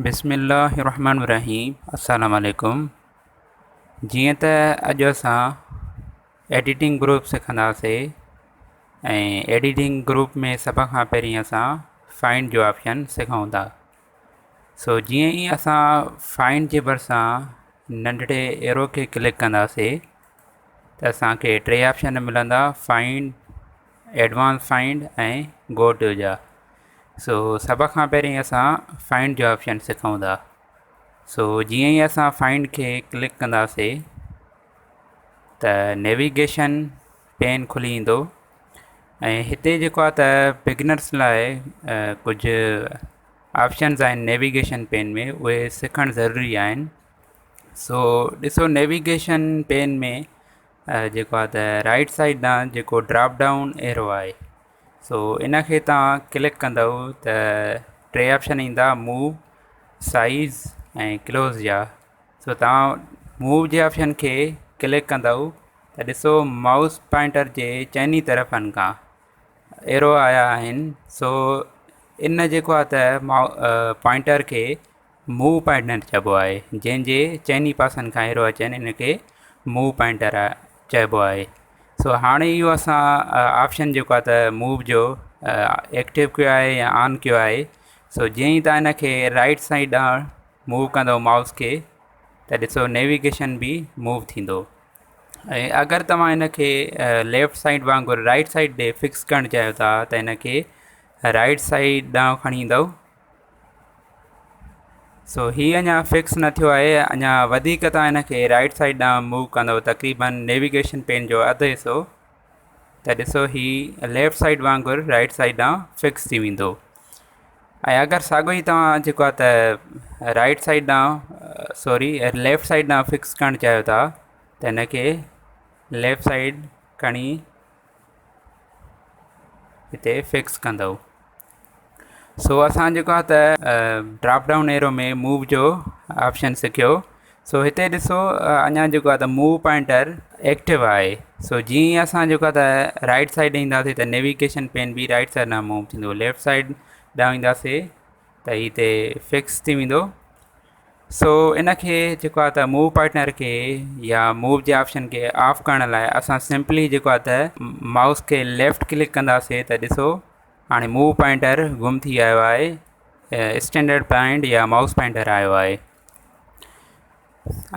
بسم الله الرحمن الرحيم السلام عليڪم. جيئن ته اڄ اسان ايڊيٽنگ گروپ سکنداسي ۽ ايڊيٽنگ گروپ ۾ سڀ کان پهرين اسان فائنڊ جو آپشن سکون ٿا. سو جيئن ئي اسان فائنڊ جي ڀرسان ننڍڙي ايرو کي ڪلڪ ڪنداسي ته اسانکي ٽي آپشن ملندا، find, advance find ۽ go to جا. سو سڀ کان پهرين اسان فائنڊ جو آپشن سکون ٿا. سو جيئن ئي اسان فائنڊ کي ڪلڪ ڪنداسي ته نيويگيشن پين کلي ايندو ۽ هتي جيڪو آهي ته بگنرس لاء ڪجهه آپشنز آهن نيويگيشن پين ۾ اهي سکڻ ضروري آهن. سو ڏسو نيويگيشن پين ۾ جيڪو آهي ته رائٽ سائيڊ ڏانهن جيڪو ڊراپ ڊائون ايرو آهي سو ان کي توهان ڪلڪ ڪندؤ ته ٽي آپشن ايندا موو، سائيز ۽ ڪلوز جا. سو توهان موو جي آپشن کي ڪلڪ ڪندؤ ته ڏسو مائوس پوائنٽر جي چئني طرفن کان ايرو آيا آهن. سو ان جيڪو آهي ته پوائنٽر کي موو پوائنٽر چئبو آهي، جنهن جي چئني پاسن کان ايرو اچن ان کي موو پوائنٽر چئبو آهي. سو هاڻي اهو اسان آپشن جيڪو آهي ته موو جو ايڪٽو ڪيو آهي يا آن ڪيو آهي. سو جيئن ئي توهان ان کي رائٽ سائيڊ ڏانهن موو ڪندو مائوس کي ته ڏسو نيويگيشن به موو ٿيندو. ۽ اگر توهان ان کي ليفٽ سائيڊ وانگر رائٽ سائيڊ ڏي فڪس ڪرڻ چاهيو ٿا ته ان کي رائٽ سائيڊ ڏانهن کڻي ايندو. سو هي اڃا فڪس نه ٿيو آهي، اڃا وڌيڪ توهان هن کي رائٽ سائيڊ ڏانهن موو ڪندو تقريبن نيويگيشن پين جو اڌ حصو ته ڏسو هي ليفٽ سائيڊ وانگر رائٽ سائيڊ ڏانهن فڪس ٿي ويندو. ۽ اگر ساڳو ئي توهان جيڪو آهي ته رائٽ سائيڊ ڏانهن سوري ليفٽ سائيڊ ڏانهن فڪس ڪرڻ چاهيو ٿا ته هن کي ليفٽ سائيڊ کڻي هتي فڪس ڪندو. سو اسان جيڪو آهي ته ڊراپ ڊائون ايرو ۾ موو جو آپشن سکيو. سو هتي ڏسو اڃا جيڪو آهي ته موو پوائنٽر ايڪٽو آهي. سو جيئن ئي اسان جيڪو آهي ته رائٽ سائيڊ اينداسي ته نيويگيشن پين به رائٽ سائيڊ ڏانهن موو ٿيندو، ليفٽ سائيڊ ڏانهن اينداسي ته هتي فڪس ٿي ويندو. سو ان کي جيڪو آهي ته موو پارٽنر کي يا موو جي آپشن کي آف ڪرڻ لاء اسان سمپلي جيڪو آهي ته مائوس کي ليفٽ ڪلڪ ڪنداسي ته ڏسو هاڻي موو پوائنٽر گم ٿي آيو آهي، اسٽينڊرڊ پوائنٽ يا مائوس پوائنٽر آيو آهي.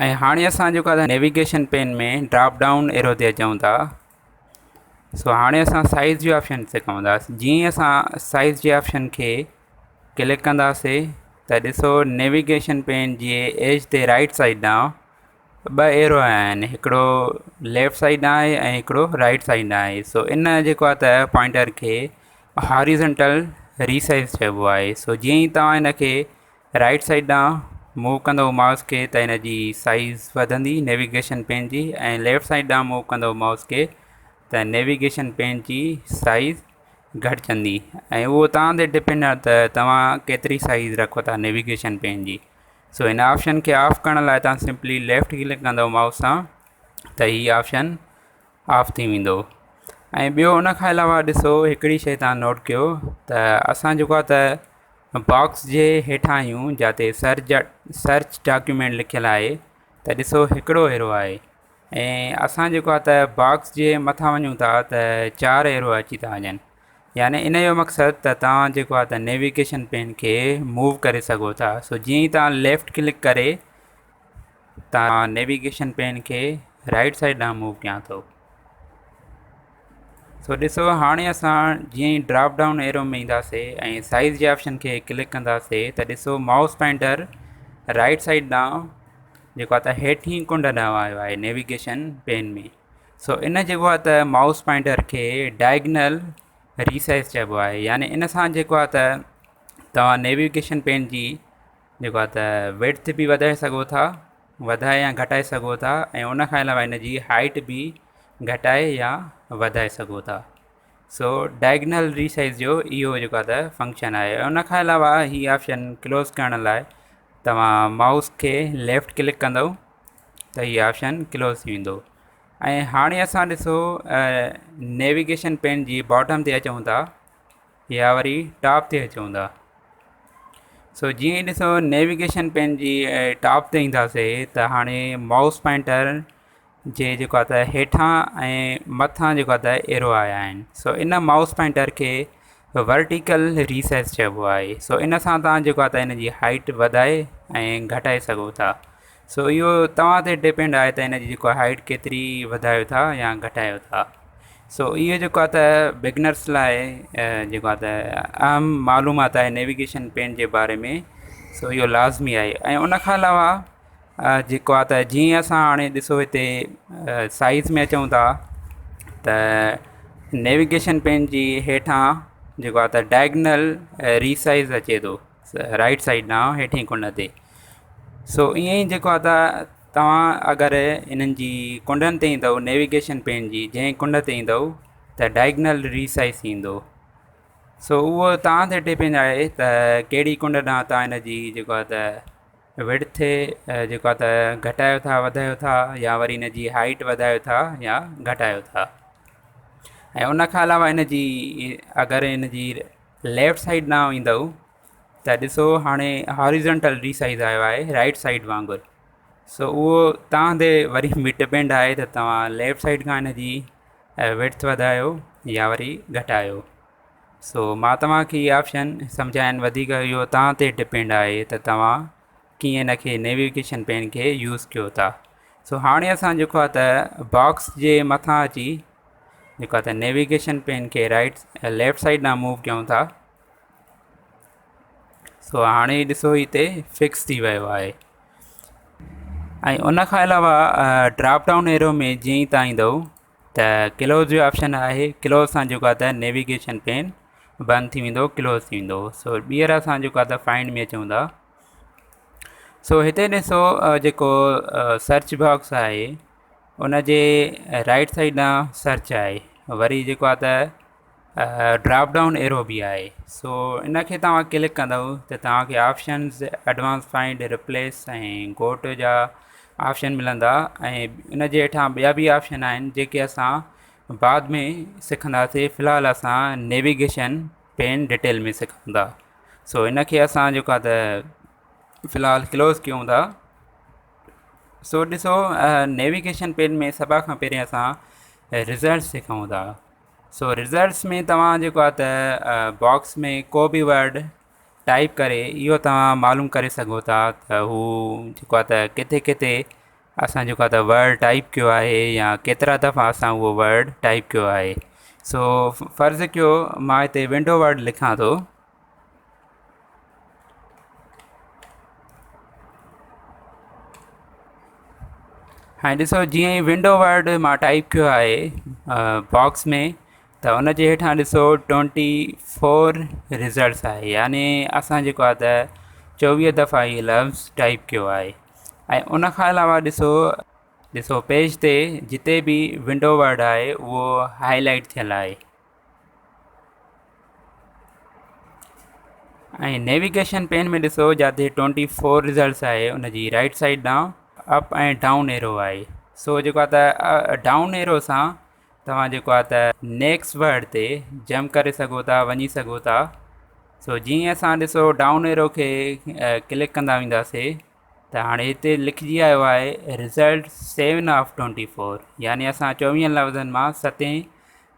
۽ هاڻي اسان جيڪو آهي ته navigation pane ۾ drop down arrow تي اچون ٿا. سو هاڻي اسان سائز جي آپشن سکنداسين. جيئن ئي اسان سائز جي آپشن کي ڪلڪ ڪنداسي ته ڏسو نيويگيشن پين جي ايج تي رائٽ سائيڊ ڏانهن ٻه ايرو آيا آهن، هڪڙو ليفٽ سائيڊ ڏانهن آهي ۽ هڪڙو رائٽ سائيڊ ڏانهن آهي. سو ان جيڪو آهي ته پوائنٽر کي هاريزنٽل ريسائز چئبو آهي. سو جيئن ئي توهان ان کي رائٽ سائيڊ ڏانهن موو ڪندو مائوس کي ته ان جي سائز وڌندي نيويگيشن پين جي، ۽ ليفٽ سائيڊ ڏانهن موو ڪندو مائوس کي ته نيويگيشن پين جي سائز گهٽجندي. ۽ اهو توهان تي ڊپينڊ آهي ته توهان ڪيتري سائز رکو ٿا نيويگيشن پين جي. سو هن آپشن کي آف ڪرڻ لاء توهان سمپلي ليفٽ ڪلڪ ڪندو مائوس سان ته هي آپشن آف ٿي ويندو. ۽ ٻيو ان کان علاوه ڏسو هڪڙي شي توهان نوٽ ڪيو ته اسان جيڪو آهي ته باڪس جي هيٺان آهيون جاتي سرچ ڊاڪيومينٽ لکيل آهي ته ڏسو هڪڙو ايرو آهي ۽ اسان جيڪو آهي ته باڪس جي مٿان وڃون ٿا ته چار ايرو اچي ٿا وڃن، يعني ان جو مقصد ته توهان جيڪو آهي ته نيويگيشن پين کي موو ڪري سگهو ٿا. سو جيئن ئي توهان ليفٽ ڪلڪ ڪري توهان نيويگيشن پين کي رائٽ سائيڊ ڏانهن موو ڪيان ٿو. سو ڏسو هاڻي اسان جيئن ئي ڊراپ ڊائون ايرو ۾ اينداسي ۽ سائز جي آپشن کي ڪلڪ ڪنداسي ته ڏسو مائوس پوائنٽر رائٽ سائيڊ ڏانهن جيڪو آهي ته هيٺين ڪنڊ ڏانهن آيو آهي نيويگيشن پين ۾. سو ان جيڪو آهي ته مائوس پوائنٽر کي ڊائگنل ريسائز چئبو آهي، يعني ان سان جيڪو آهي ته توهان نيويگيشن پين جي جيڪو آهي ته ويڊٿ به وڌائي سگهو ٿا، وڌائي يا گهٽائي سگهو ٿا، ۽ ان کان علاوه ان جي هائيٽ به گهٽائي يا وڌائي سگهو ٿا. سو ڊائگنل ريسائز جو اهو جيڪو آهي ته فنڪشن آهي. ان کان علاوه هي آپشن ڪلوز ڪرڻ لاء توهان مائوس کي ليفٽ ڪلڪ ڪندو ته هي آپشن ڪلوز ٿي ويندو. ۽ هاڻي اسان ڏسو نيويگيشن پين جي باٽم تي اچون ٿا يا وري ٽاپ تي اچون ٿا. سو جيئن ئي ڏسو نيويگيشن پين جي ٽاپ تي اينداسي ته هاڻي مائوس پوائنٽر جي جيڪو آهي ته هيٺان ۽ مٿان جيڪو آهي ته ايرو آيا آهن. سو ان مائوس پوائنٽر کي ورٽيڪل ريسائز چئبو آهي. سو ان سان توهان جيڪو آهي ته ان جي هائيٽ وڌائي ۽ گهٽائي سگهو ٿا. سو اهو توهان تي ڊپينڊ آهي ته ان جي جيڪو هائيٽ ڪيتري وڌايو ٿا يا گهٽايو ٿا. سو اهو جيڪو آهي ته بگنرس لاء جيڪو آهي ته اهم معلومات آهي نيويگيشن پين جي باري ۾. سو اهو لازمي آهي. ۽ ان کان علاوه جيڪو آهي ته جيئن اسان هاڻي ڏسو هتي سائز ۾ اچون ٿا ته نيويگيشن پين جي هيٺان جيڪو آهي ته ڊائگنل ريسائز اچي ٿو رائٽ سائيڊ ڏانهن هيٺين ڪنڊ تي. سو ائين ئي جيڪو آهي ته توهان اگر انهن جي ڪنڊن تي ايندو نيويگيشن پين جي جنهن ڪنڊ تي ايندو ته ڊائگنل ريسائز ٿيندو. سو اهو توهان تي ڊپينڊ آهي ته ڪهڙي ڪنڊ ڏانهن توهان هن جي جيڪو آهي ته وڊٿ جيڪو آهي ته گهٽايو ٿا وڌايو ٿا يا وري هن جي هائيٽ وڌايو ٿا يا گهٽايو ٿا. ۽ ان کان علاوه هن جي اگر هن جي ليفٽ سائيڊ ڏانهن ايندو ته ڏسو هاڻي هاريزنٽل ريسائز آيو آهي رائٽ سائيڊ وانگر. سو اهو توهان تي وري به ڊپينڊ آهي ته توهان ليفٽ سائيڊ کان هن جي وڊٿ وڌايو يا وري گهٽايو. سو مان توهان کي اهي آپشن سمجهايا آهن، وڌيڪ اهو توهان تي ڊپينڊ آهي ته توهان ڪيئن ان کي نيويگيشن پين کي يوز ڪيو ٿا. سو هاڻي اسان جيڪو آهي ته باڪس جي مٿان اچي جيڪو آهي ته نيويگيشن پين کي رائٽ ليفٽ سائيڊ ڏانهن موو ڪيون ٿا. سو هاڻي ڏسو هتي فڪس ٿي ويو آهي. ۽ ان کان علاوه ڊراپ ڊائون ايرو ۾ جيئن ئي توهان ايندو ته ڪلوز جو آپشن آهي، ڪلوز سان جيڪو آهي ته نيويگيشن پين بند ٿي ويندو، ڪلوز ٿي ويندو. سو ٻيهر اسان جيڪو آهي ته فائنڊ ۾ اچون ٿا. سو هتي ڏسو جيڪو سرچ باڪس آهي ان جي رائٽ سائيڊ ڏانهن سرچ آهي، وري جيڪو آهي ته ڊراپ ڊائون ايرو به آهي. سو ان کي توهان ڪلڪ ڪندؤ ته توهان کي options advance find, replace ۽ go to جا آپشن ملندا. ۽ ان جي هيٺان ٻيا به آپشن آهن جيڪي اسان بعد ۾ سکنداسي. في الحال اسان نيويگيشن پين ڊيٽيل ۾ سکون ٿا. سو ان کي اسان جيڪو آهي ته في الحال ڪلوز ڪيون ٿا. سو ڏسو نيويگيشن پين ۾ سڀ کان پهرين اسان رزلٽ سکون ٿا. سو رزلٽس ۾ توهان جيڪو آهي ته باڪس ۾ ڪو به ورڊ ٽائپ ڪري اهو توهان معلوم ڪري سگهو ٿا ته هو جيڪو آهي ته ڪٿي ڪٿي اسان جيڪو آهي ته ورڊ ٽائپ ڪيو آهي يا ڪيترا دفعا اسان اهو ورڊ ٽائپ ڪيو آهي. سو فرض ڪيو مان هتي ونڊو ورڊ لکان ٿو. هاڻي ڏسو جيئن ئي ونڊو ورڊ مان ٽائپ ڪيو آهي باڪس ۾ ته ان جي هيٺان ڏسو 24 رزلٽس آهي، يعني اسان جيڪو آهي ته 24 دفعا هي لفظ ٽائپ ڪيو آهي. ۽ ان کان علاوه ڏسو پيج تي جتي به ونڊو ورڊ آهي اهو هائي لائيٽ ٿيل آهي. ۽ نيويگيشن پين ۾ ڏسو جاتي 24 رزلٽس آهي ان جي رائٽ سائيڊ ڏانهن اپ ۽ ڊائون ايرو آهي. سو جيڪو آهي ته ڊائون ايرو سان توهان جيڪو آهي ته نيڪسٽ ورڊ تي جمپ ڪري سگهو ٿا، وڃي سگهو ٿا. سو جيئن اسان ڏسو ڊائون ايرو کي ڪلڪ ڪندا وينداسي ته هاڻي هتي لکجي آيو آهي رزلٽ 7 آف 24، يعني اسان 24 لفظن مان ستين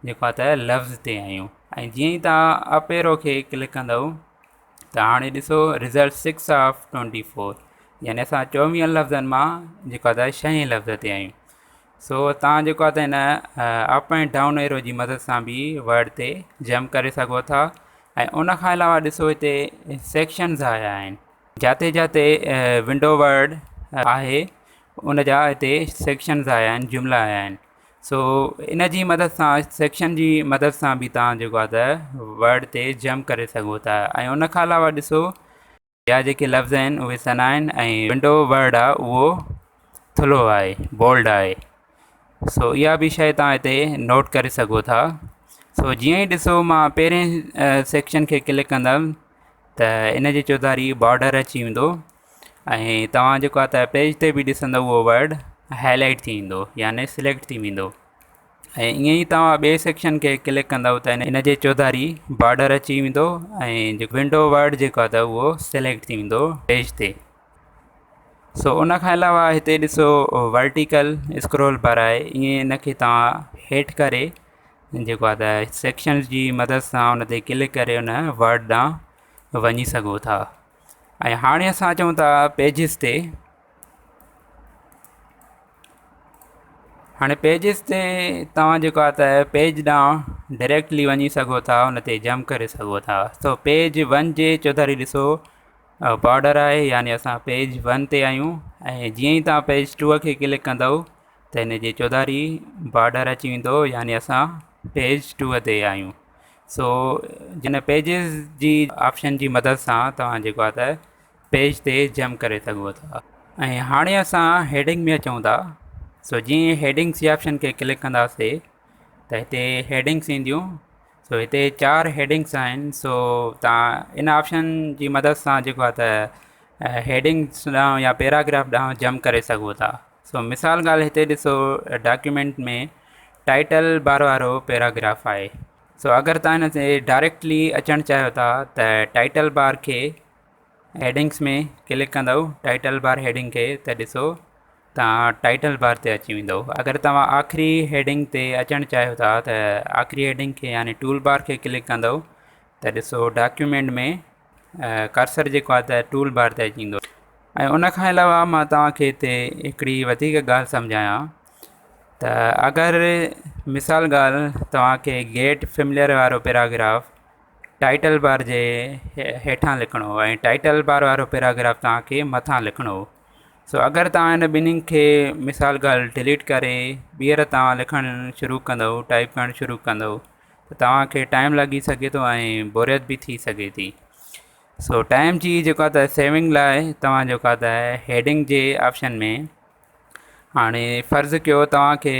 جيڪو آهي ته لفظ تي آهيون. ۽ جيئن ئي توهان اپ ايرو کي ڪلڪ ڪندؤ ته هاڻي ڏسو رزلٽ 6 آف 24، يعني اسان 24 لفظن مان جيڪو آهي ته ڇهين لفظ تي آهيون. سو توهان جيڪو آهي ته هن اپ ۽ ڊائون ايرو جي مدد سان به ورڊ تي جمپ ڪري سگهو ٿا. ۽ ان کان علاوه ڏسو هتي سيڪشنز آيا آهن، جاتي جاتي ونڊو ورڊ آهي ان جا هتي سيڪشنز آيا آهن، جملا آيا آهن. سو ان جي مدد سان سيڪشن جي مدد سان به توهان جيڪو آهي ته ورڊ تي جمپ ڪري سگهو ٿا. ۽ ان کان علاوه ڏسو ٻيا جيڪي لفظ آهن اهي سنها آهن ۽ ونڊو ورڊ آهي اهو ٿلهو آهي، بولڊ آهي. سو اها به شيء توهان هتي نوٽ ڪري سگهو ٿا. سو جيئن ئي ڏسو مان پهرين سيڪشن کي ڪلڪ ڪندم ته ان جي چوڌاري بارڊر اچي ويندو ۽ توهان جيڪو آهي ته پيج تي به ڏسندو اهو ورڊ هائي لائيٽ ٿي ويندو، يعني سليڪٽ ٿي ويندو. ۽ ائين ئي توهان ٻئي سيڪشن کي ڪلڪ ڪندؤ ته ان جي چوڌاري بارڊر اچي ويندو ۽ جيڪو ونڊو ورڊ جيڪو آهي ته اهو سليڪٽ ٿي ويندو پيج تي. سو ان کان علاوه هتي ڏسو ورٽيڪل اسڪرول بار آهي، ائين ان کي توهان هيٺ ڪري جيڪو آهي ته سيڪشنز جي مدد سان ان تي ڪلڪ ڪري ان ورڊ ڏانهن وڃي سگهو ٿا. ۽ هاڻي اسان اچون ٿا پيجز تي. هاڻي پيجز تي توهان جيڪو آهي ته پيج ڏانهن ڊائريڪٽلي وڃي سگهو ٿا ان تي جمپ ڪري سگهو ٿا. سو پيج ون جي چوڌاري ڏسو بارڊر آهي، يعني اسان پيج ون تي آهيون ۽ جيئن ئي توهان پيج ٽو کي ڪلڪ ڪندؤ ته هن جي چوڌاري بارڊر اچي ويندو، يعني اسان پيج ٽو تي آهيون. سو جن پيجز جي آپشن جي مدد سان توهان جيڪو آهي ته پيج تي جمپ ڪري سگهو ٿا. ۽ هاڻي اسان هيڊنگ ۾ اچون ٿا. سو جيئن هيڊنگس جي آپشن کي ڪلڪ ڪنداسي ته هتي هيڊنگس اينديون. سو هتي 4 هيڊنگس آهن. سو توهان ان آپشن جي مدد سان جيڪو آهي ته هيڊنگس ڏانهن يا پيراگراف ڏانهن جمپ ڪري سگهو ٿا. سو مثال ڳالهه هتي ڏسو ڊاڪيومينٽ ۾ ٽائيٽل بار وارو پيراگراف آهي. سو اگر توهان هن تي ڊائريڪٽلي اچڻ چاهيو ٿا ته ٽائيٽل بار کي هيڊنگس ۾ ڪلڪ ڪندؤ ٽائيٽل بار هيڊنگ کي ته ڏسو توهان ٽائيٽل بار تي اچي ويندؤ. اگر توهان آخري هيڊنگ تي اچڻ چاهيو ٿا ته آخري هيڊنگ کي يعني ٽول بار کي ڪلڪ ڪندؤ ته ڏسو ڊاڪيومينٽ ۾ ڪرسر جيڪو آهي ته ٽول بار تي اچي ويندو. ۽ ان کان علاوه مان توهان کي هتي هڪڙي وڌيڪ ڳالهه سمجهايان ته اگر مثال ڳالهه توهان کي گيٽ فيمليئر وارو پيراگراف ٽائيٽل بار جي هيٺان لکڻو هو ۽ ٽائيٽل بار وارو پيراگراف توهان کي مٿان لکڻو هو. سو اگر توهان هن ٻنهين کي مثال ڳالهه ڊليٽ ڪري ٻيهر توهان لکڻ شروع ڪندؤ، ٽائيپ ڪرڻ شروع ڪندؤ ته توهان کي ٽائيم لڳي سگهي ٿو ۽ بوريت به ٿي سگهي ٿي. سو ٽائيم جي جيڪو آهي ته سيونگ لاء توهان جيڪو آهي ته هيڊنگ جي آپشن ۾ هاڻي فرض ڪيو توهان کي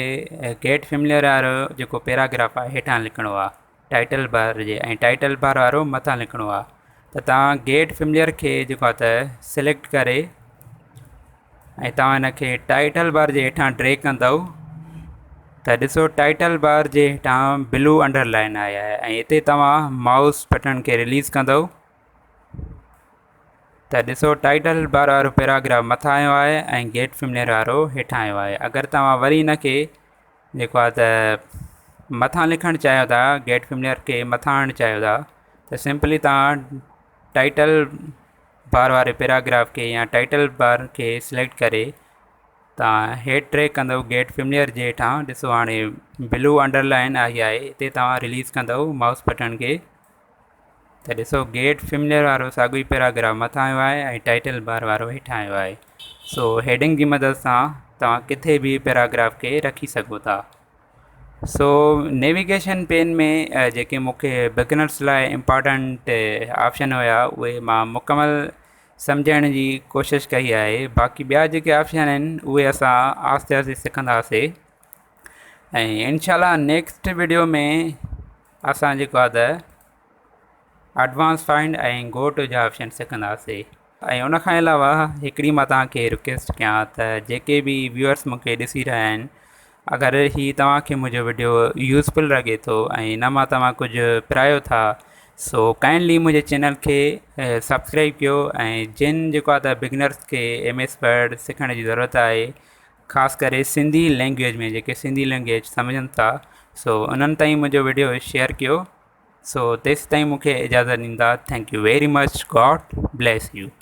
گيٽ فيمليئر وارو جيڪو پيراگراف آهي هيٺان لکڻو آهي ٽائيٽل بار جي ۽ ٽائيٽل بار وارو مٿان لکڻو آهي ته توهان گيٽ فيمليئر کي جيڪو آهي ته سليڪٽ ڪري ۽ توهان هن کي ٽائيٽل بار جي هيٺان ڊريگ ڪندؤ ته ڏسو ٽائيٽل بار جي هيٺان بلو انڊر لائن آئي آهي ۽ هتي توهان مائوس بٽڻ کي رليز ڪندؤ ته ڏسو ٽائيٽل بار وارو پيراگراف مٿان آيو آهي ۽ گيٽ فيمليئر وارو هيٺان آيو آهي. اگر توهان وري هن کي جيڪو آهي ته مٿان لکڻ چاهيو ٿا، گيٽ فيمليئر کي مٿان آڻڻ چاهيو ٿا ته سمپلي توهان ٽائيٽل بار واري پيراگراف کي يا ٽائيٽل بار کي سليڪٽ ڪري توهان هيٺ ڊريگ ڪندؤ گيٽ فيمليئر جي هيٺان ڏسو هاڻي بلو انڊر لائن آئي آهي، هتي توهان رليز ڪندؤ مائوس بٽڻ کي ته ڏسو گيٽ فيمليئر وارو ساڳيو ئي پيراگراف مٿان آيو آهي ۽ ٽائيٽل بار وارو هيٺان آيو آهي. سو هيڊنگ جي مدد سان توهان ڪٿي به پيراگراف کي رکي سگهو ٿا. سو نيويگيشن پين ۾ جيڪي مون کي بگنرس لاء امپارٽنٽ آپشن هيا اهي مان مڪمل سمجهائڻ جي ڪوشش ڪئي آهي. باقي ٻيا جيڪي آپشن آهن اهي اسان آهستي آهستي سکنداسي ۽ انشاء الله نيڪسٽ ويڊيو ۾ اسان جيڪو آهي ته ايڊوانس فائنڊ ۽ گو ٽو جا آپشن سکنداسي. ۽ ان کان علاوه هڪڙي مان توهان کي رڪويسٽ ڪيان ته جيڪي به ويوئرس مون کي ڏسي رهيا آهن اگر هي توهان کي منهنجو وڊيو يوزفل لڳي ٿو ۽ ان مان توهان ڪجهه پرايو ٿا سو ڪائنڊلي منهنجي چينل کي سبسڪرائب ڪيو ۽ جن جيڪو آهي ته بگنرس کي ايم ايس ورڊ سکڻ جي ضرورت آهي خاص ڪري سنڌي لينگويج ۾ جيڪي سنڌي لينگويج سمجهن ٿا سو انهن تائين منهنجو وڊيو شيئر ڪيو. سو تيستائين مون کي اجازت ڏيندا. Thank you very much. God bless you.